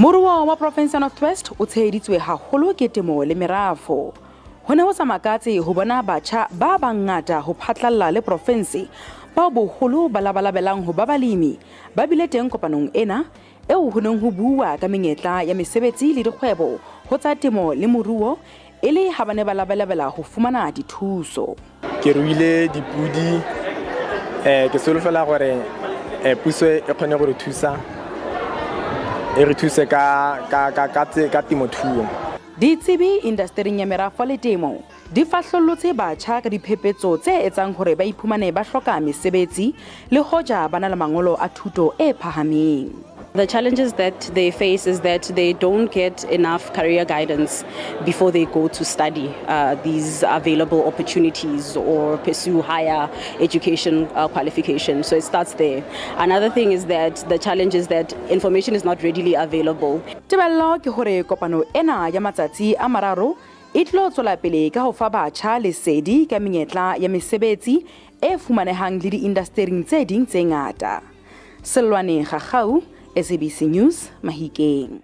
Moruo wa province ya North West o tsheheditswe haholo ke temo le merafo. Ho ne ho sa makatse ho bona batjha ba bangata ho phatlalla le profinse bao boholo ba labalabelang ho ba balemi ba bile teng kopanong ena eo ho neng ho buuwa ka menyetla ya mesebetsi le dikgwebo ho tsa temo le moruo e le ha ba ne ba labalabela ho fumana dithuso. Ke ruile dipodi, ke solofela gore puso e kgone go re thusa, e re thuse ka temothuo. Ditsebi indastering ya merafo le temo di fahlollotse batjha ka diphephetso tse etsang hore ba iphumane ba hloka mesebetsi le hoja ba na le mangolo a thuto e phahameng. The challenges that they face is that they don't get enough career guidance before they go to study these available opportunities or pursue higher education qualification. So it starts there. Another thing is that the challenge is that information is not readily available. Tebello ke hore kopano ena ya matsatsi a mararo e tlo tswela pele ka ho fa batjha lesedi ka menyetla ya mesebetsi e fumanehang le diindastering tse ding tse ngata. Sellwane Gagau, SABC News, Mahikeng.